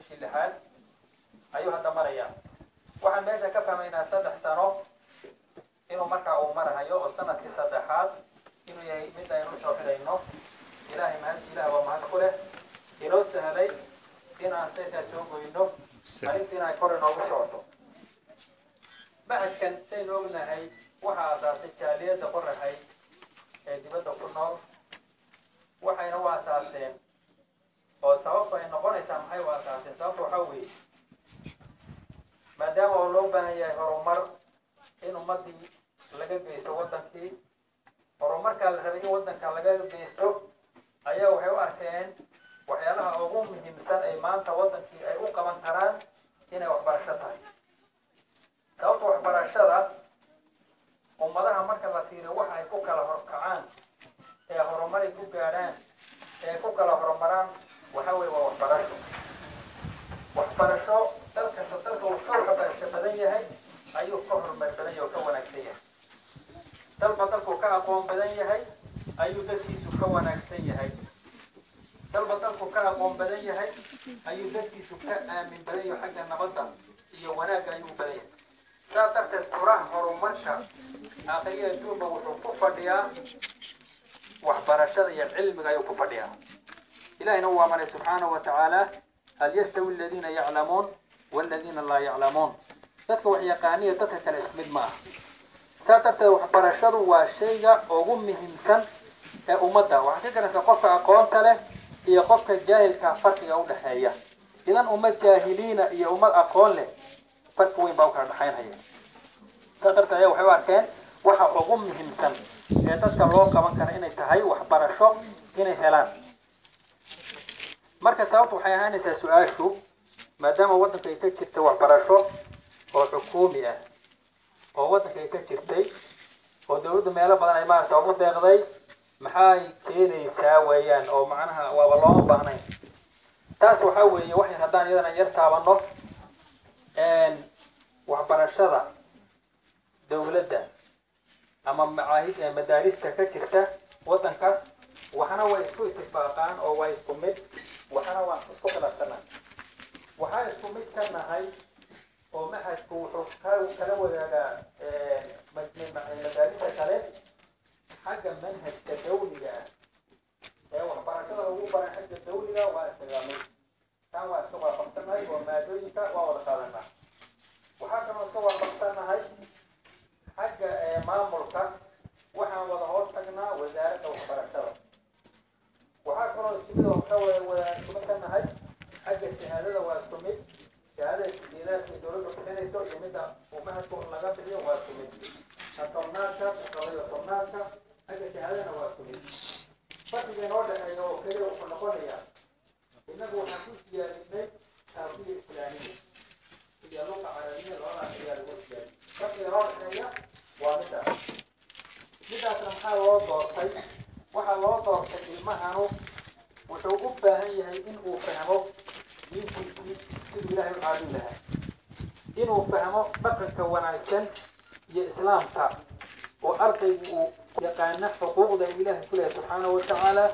Bishii lixaad ayuu hadda marayaa. Waxaan meesha ka fahmaynaa 3 sano inuu markaa uu marahayo, oo sanadkii saddexaad inuu yahay mid aynu usoo xidhayno. Ilaahay mahad, Ilaah waa mahad ku leh inoo sahlay in aan saykaa soo goyno, arrinta inay kor inoogu socoto. Machadkan, saynu ognahay, waxaa asaasay jaaliyadda Qoraxay ee dibadda ku nool. Waxayna u asaaseen, oo sababtu ay noqonaysaa, maxay u asaaseen? Sababta waxaa weeye, maadaama oo loo baahan yahay horumar in ummaddii laga geysto waddankii, horumarkaa la rabay in waddanka laga geysto, ayaa waxay u arkeen waxyaalaha ugu muhiimsan ay maanta waddankii ay u qaban karaan inay waxbarasho tahay. Sababta waxbarashada, ummadaha marka la fiiriyo, waxa ay ku kala horkacaan ee horumaray ku gaadhaan ee ku kala horumaraan waxa weye waa waxbarasho. Waxbarasho dal kasta, dalka uu ka waxbarasho badan yahay ayuu ka horumar badan yahay oo ka wanaagsan yahay. Dalba dalkuu ka aqoon badan yahay ayuu dadkiisu ka wanaagsan yahay. Dalba dalkuu ka aqoon badan yahay ayuu dadkiisu ka aamin badan yahay, xagga nabadda iyo wanaagga ayuu u badan yahay. Saa darteed furaha horumarka aakhiriya adduunba wuxuu ku fadhiyaa waxbarashada iyo cilmiga ayuu ku fadhiyaa. Ilahina uu amaray subxaanahu wa tacaala: هل يستوي الذين يعلمون والذين لا يعلمون. Dadka wax yaqaaniya dadka kale isku mid ma aha. Saa darteed waxbarashadu waa shayga ugu muhiimsan ee ummadda. Waxaad ka garanaysaa qofka aqoonta leh iyo qofka jaahilka farqiga u dhexeeya. Idan ummad jaahiliina iyo ummad aqoon leh farqi weyn baa u kala dhexaynaya. Saa darteed ayaa waxay u arkeen waxa ugu muhiimsan ee dadka loo qaban kara inay tahay waxbarasho inay helaan. Marka sababtu waxay ahaanaysaa su-aashu, maadaama waddanka ay ka jirtay waxbarasho oo xukuumi ah, oo waddanka ay ka jirtay, oo dawladdu meelo badan ay maaragta ugu deeqday, maxay keenaysaa weeyaan oo macnaha waaba looma baahnayn? Taas waxaa weeye, waxay haddaan iyadana yar taabano waxbarashada dawladda ama macaahid ee madaarista ka jirta waddanka, waxna way isku itifaaqaan oo waa isku mid, waxna waan isku khilaafsannahay. Waxaan isku mid ka nahay oo machadku wuxuu kala wadaagaa madaarista kale xagga manhajka dawliga ah ee waxbarashada lagu baray. Xagga dawliga waa iskaga mid, tan waa iska waafaqsannahay oo maadooyinka waa wada qaadanaa. Waxaa kaloo iska waafaqsannahay xagga maamulka, waxaan wada hoos tagnaa Wasaaradda Waxbarashada. Waxaa kaloo isku mid oo ka wada isku mid ka nahay xagga shahaadada, waa isku mid. Shahaadada sideedaadka ee dowladda bixinayso iyo midda uu machadku laga bixiyo waa isku mid. Ta 10aadka, ta 12aadka, xagga shahaadadana waa isku mid. Farqiga inoo dhexeeya oo keliya wuxuu noqonayaa, innagu waxaan ku siyaarinay tarbiya islaamiya iyo luqa carabiya, labadaas ayaa lagu siyaariyay. Farqiga inoo dhexeeya waa midaas. Midaasna maxaa loo doortay? Waxaa loo doortay ilmahanu wuxuu u baahan yahay in uu fahmo diintiisii, siduu Ilaahay u caabudi lahaa, inuu fahmo dhaqanka wanaagsan iyo Islaamka, oo ardaygu uu yaqaano xuquuqda uu Ilaahay ku leeyahay subxaanahu wa tacaala.